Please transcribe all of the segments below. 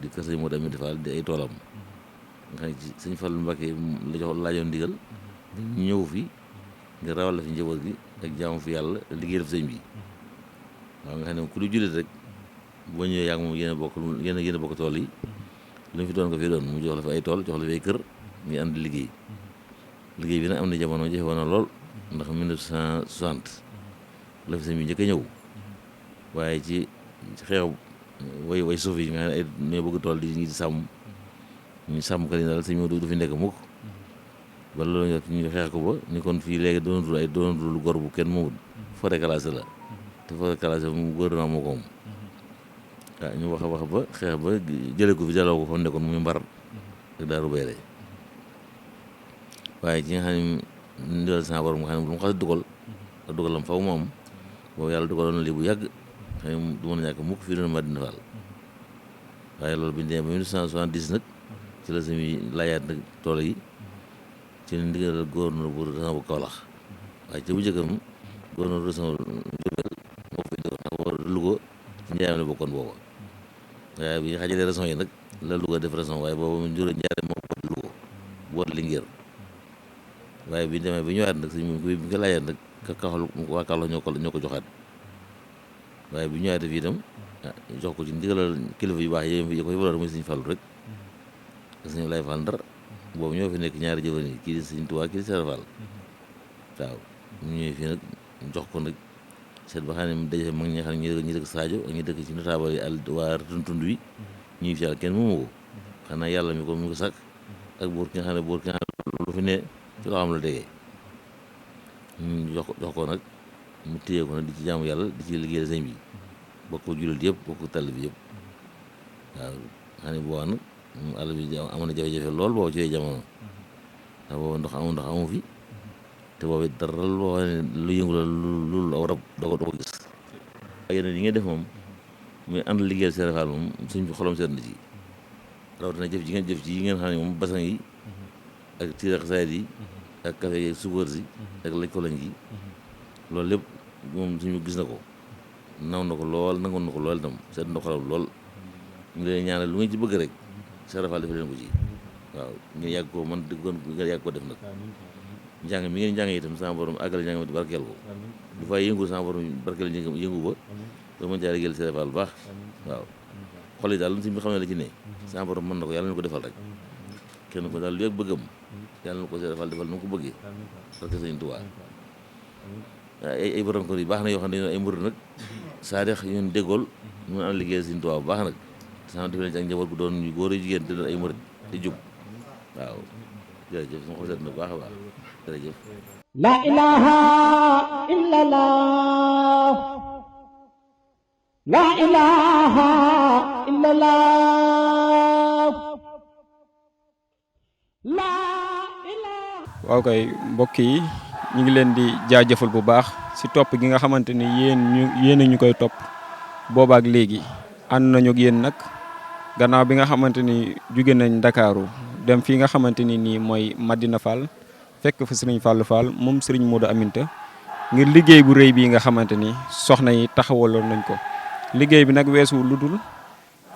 di kër sëñ Modou Aminta Fall di ay toolam nga xam ne ci sëñ Fallu Mbàkke la jox laajoon ndigal ñu ñëw fi ngir rawal la fi njaboot gi ak jaamu fi yàlla liggéey def sëñ bi waaw nga xam ne ku di jullit rek boo ñëwee yaa ngi moom yéen a bokk tool yi lu mu fi doon ko fi doon mu jox la fi ay tool jox la fi ay kër ñu ànd liggéey bi nag am na jamono jafe woon na lool ndax 1960 la fi sëñ bi njëkk a ñëw waaye ci xeex way suuf yi nga xam ne ay ñoo bëgg tool di sàmm ñu sàmm kat yi daal sëñ bi du fi nekk mukk ba loolu ñu xeex ko ba ni kon fii léegi doonatul lu gor bu kenn moomut forêt classée la te forêt classée mu gouvernement moo ko moom waaw ñu wax a wax ba xeex ba jëlee ko fi jaloo ko fa nekkoon muy Mbar ak Daaru Bayre waaye ci nga xam ne ndigal sama borom nga xam ne lu mu xas dugal ak dugalam faw mu am boobu yàlla dugaloon na lii bu yàgg xam ne du mën a ñàkk mukk fii doon Madina Fall waaye loolu bi ñu demee ba 1970 nag ci la semi laajaat nag tool yi ci ndigal gouverneur bu région bu Kaolack waaye ci bu njëkkam gouverneur région Diourbel moo fi def ndax war Louga ci njaayam la bokkoon booba waaye bi ñu xajalee région yi nag la Louga def région waaye booba Ndiarème moo boot Louga boot Linguère waaye bi ñu demee bi ñëwaat nag suñ bi nga laajaat nag waa Kaolack ñoo ko joxaat waaye bi ñëwaatee fii itam jox ko ci ndigalal kilifa yu baax yi ko yëbaloon muy Sëñ Fallu rek ak Sëñ Lay Fall Ndar boobu ñoo fi nekk ñaari jëwriñ yi kii di Sëñ Tuubaa kii di Sëñ Fall waaw ñu ñëwee fii nag jox ko nag seet ba xam ne daje mag ñi xam ne ñi dëkk Sadio ak ñi dëkk ci notable yi àll waa tund wi ñuy fi yàlla kenn moomu ko xanaa yàlla mi ko mu ko sàkk ak buur ki nga xam ne lu fi ne ci loo xam la déggee ñu jox ko nag mu téye ko nag di ci jaamu yàlla di ci liggéeyal sëñ bi bokk jullit yëpp bokk tàll bi yëpp waaw xam ne booba nag àll bi amoon na jafe-jafe lool booba ci jamono ndax booba ndox amu fi te boobu dara loo xam ne lu yëngu la lu aw rab doo ko gis waaye yeneen yi ngeen def moom muy ànd liggéeyal Sëriñ Fall moom suñ bi xolam seet na ci rawatina jëf ji ngeen jëf ci yi ngeen xam ne moom basang yi ak tiirax saayit yi ak café yi suukar si ak laj ko lañ gi loolu lépp moom suñu gis na ko naw na ko lool nangoon na ko lool itam seet na xolam lool ñu leen ñaanal lu ngeen ci bëgg rek Sëriñ Fall def leen ko ci waaw ngeen yàgg ko man dëggoon ngeen yàgg ko def nag njàng mi ngeen njàng itam sama borom àggale njàng mi barkeel ko du fay yëngu sama borom barkeel yëngu ba ba mën caa liggéeyal Sëriñ Fall bu baax waaw xol yi daal lu si bi xam ne la ci ne sama borom mën na ko yàlla na ko defal rek kenn ko daal lu yëg bëggam yàlla na ko Sëriñ Fall defal nu mu ko bëggee parce que Sëriñ Tuubaa ay borom ko yi baax na yoo xam ne ay murid nag saa dex ñun déggool mun am liggéeyal Sëriñ Tuubaa bu baax nag sama def leen ci ak njaboot bu doon ñu góor a jigéen te doon ay murid di jub waaw jërëjëf sama xol seet na bu baax a baax jërëjëf la ilaha illallah la ilaha illallah la ilaha. waaw kay mbokk yi ñu ngi leen di jaajëfal bu baax ci topp gi nga xamante ni yéen ñu koy topp boobaak léegi ànd nañu ak yéen nag gannaaw bi nga xamante ni jóge nañ Ndakaaru dem fii nga xamante ni nii mooy Madina Fall fekk fa Serigne Fallou Fall moom Serigne Modou Aminta ngir liggéey bu rëy bii nga xamante ni soxna yi taxawaloon nañ ko liggéey bi nag weesu lu dul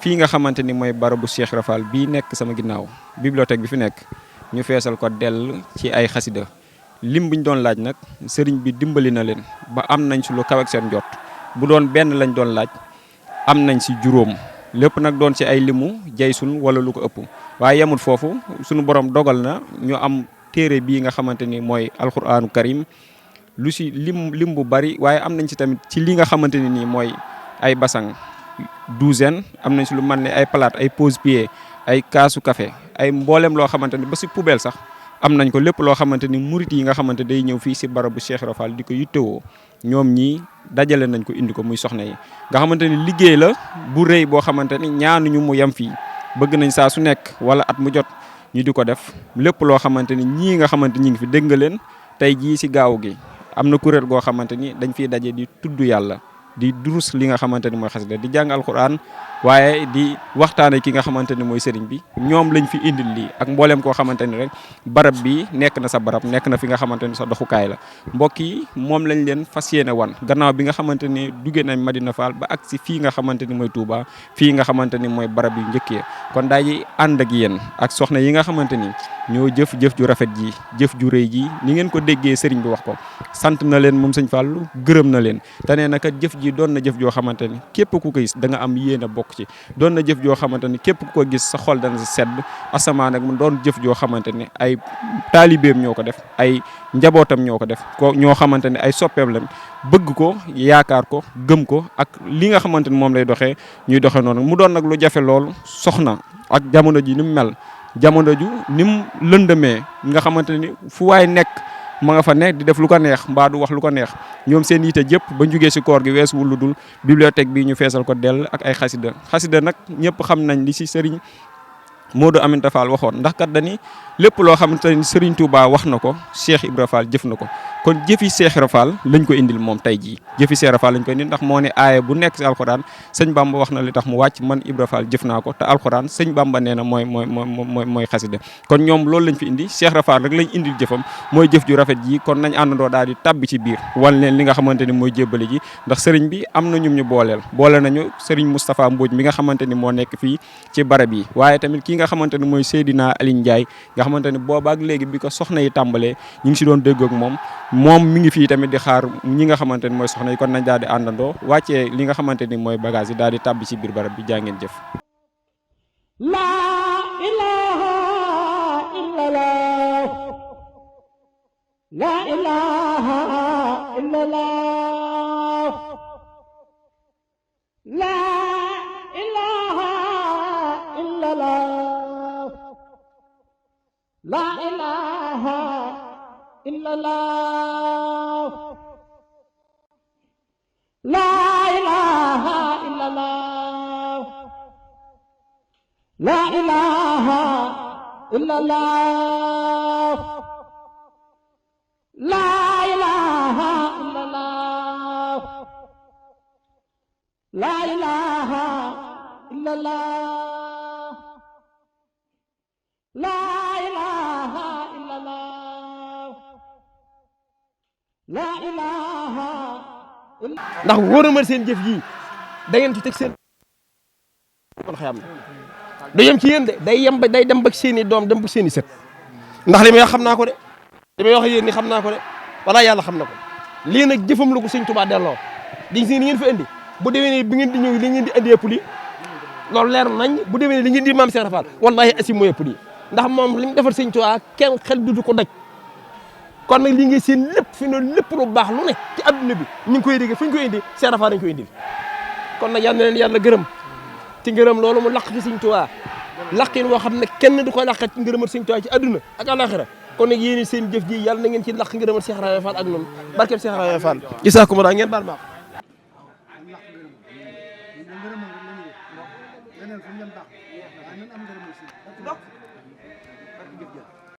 fii nga xamante ni mooy barabu Cheikh Rafal bii nekk sama ginnaaw bibliothèque bi fi nekk ñu feesal ko dell ci ay xasida lim bu ñu doon laaj nag Serigne bi dimbali na leen ba am nañ si lu kaw ak seen jot bu doon benn lañ doon laaj am nañ si juróom lépp nag doon ci ay limu jaysun wala lu ko ëpp waaye yemul foofu sunu borom dogal na ñu am téere bii nga xamante ni mooy alquraanu karim lu si lim bu bari waaye am nañ ci tamit ci li nga xamante ni nii mooy ay basang douzaine am nañ si lu man ne ay palaat ay pose-pied ay kaasu café ay mboolem loo xamante ni ba si poubelle sax am nañ ko lépp loo xamante ni murit yi nga xamante day ñëw fii si barabu Cheikh Rafal di ko yittewoo ñoom ñii dajale nañ ko indi ko muy soxna yi nga xamante ni liggéey la bu rëy boo xamante ni ñaanuñu mu yem fii bëgg nañ saa su nekk wala at mu jot ñu di ko def lépp loo xamante ni ñii nga xamante ñi ngi fi dégg nga leen tey jii si gaaw gi am na kuréel goo xamante ni dañ fiy daje di tudd yàlla di durus li nga xamante ni mooy xasida di jàng alxuraan waaye di waxtaane ki nga xamante ni mooy sëriñ bi ñoom lañ fi indil lii ak mbooleem koo xamante ni rek barab bi nekk na sa barab nekk na fi nga xamante ni sa doxukaay la mbokk yi moom lañ leen fas yéene wan gannaaw bi nga xamante ni duggee nañ Madina Fall ba ak si fii nga xamante ni mooy Touba fii nga xamante ni mooy barab yu njëkkee kon daay ànd ak yéen ak soxna yi nga xamante ni ñoo jëf ju rafet ji jëf ju rëy ji ni ngeen ko déggee sëriñ bi wax ko sant na leen moom sëñ Fallu gërëm na leen te nee na kat jëf ji doon na jëf joo xamante ni képp ku ko gis da nga am yéen a bokk ci doon na jëf joo xamante ni képp ku ko gis sa xol dana si sedd asamaan ak mu doon jëf joo xamante ni ay taalibeem ñoo ko def ay njabootam ñoo ko def ko ñoo xamante ni ay soppeem lañ bëgg ko yaakaar ko gëm ko ak li nga xamante ni moom lay doxee ñuy doxee noonu mu doon nag lu jafe lool soxna ak jamono ji ni mu mel jamono ju ni mu lëndëmee nga xamante ni fu waay nekk ma nga fa nekk di def lu ko neex mbaa du wax lu ko neex ñoom seen yite jëpp ba jógee si koor gi weesuwul lu dul bibliothèque bi ñu feesal ko dell ak ay xasida nag ñëpp xam nañ li si sëriñ Modou Aminta Fall waxoon ndax kat dani lépp loo xamante ni Serigne Touba wax na ko Cheikh Ibra Fall jëf na ko kon jëfi Cheikh Ibra Fall lañ ko indil moom tey jii jëfi Cheikh Ibra Fall lañ ko indil ndax moo ne aaya bu nekk si alxuraan sëñ Bamba wax na li tax mu wàcc man Ibra Fall jëf naa ko te alxuraan sëñ Bamba nee na mooy xasida kon ñoom loolu lañ fi indi Cheikh Ibra Fall rek lañ indil jëfam mooy jëf ju rafet ji kon nañ àndandoo daal di tabbi ci biir wan leen li nga xamante ni mooy jébbale ji ndax sëriñ bi am na ñum ñu boole nañu sëriñ Moustapha Mbodj mi nga xamante ni moo nekk fii ci barab yi waaye tamit ki nga xamante ni mooy Seydina Aline Ndiaye nga xamante ni boobaak léegi bi ko soxna yi tàmbalee ñu ngi si doon déggoo ak moom mi ngi fii tamit di xaar ñi nga xamante ni mooy soxna yi kon nañ daal di àndandoo wàccee li nga xamante ni mooy bagage yi daal di tàbbi ci biir barab bi jaa ngeen jëf. La ilaha illallah la ilaha illallah la ilaha illallah la ilaha illallah la ilaha illallah la ilaha illallah la ilaha illallah la ilaha illallah la ilaha illallah la ilaha ndax wóor na ma seen jëf ji da ngeen ci teg seen kon xayam du yem ci yéen de day dem ba seen i doom dem ba seen i sët ndax li may wax xam naa ko de li may wax yéen ni xam naa ko de wala yàlla xam na ko lii nag jëfam la ko sëñ Tuubaa delloo di si ni ngeen fi indi bu déwénee bi ngeen di ñëw li ngeen di indi yëpp lii loolu leer nañ bu déwénee li ngeen di maam Cheikh Rafal wallahi asim moo yëpp lii ndax moom li mu defal sëñ Tuubaa kenn xel du ko daj kon nag li ngay seen lépp fi noonu lépp lu baax lu ne ci adduna bi ñu ngi koy dégg fu ñu koy indi Cheikh Rafal dañ koy indi kon nag yal na leen yàlla gërëm ci ngërëm loolu mu laq ci sëñ Tuubaa laqin woo xam ne kenn du ko laqat ci ngërëmal sëñ Tuubaa ci adduna ak àlaxira kon nag yéen seen jëf ji yàlla na ngeen ci laq ngërëmal Cheikh Rafal ak noonu barkeb Cheikh Rafal gisaakum daa ngeen baal baax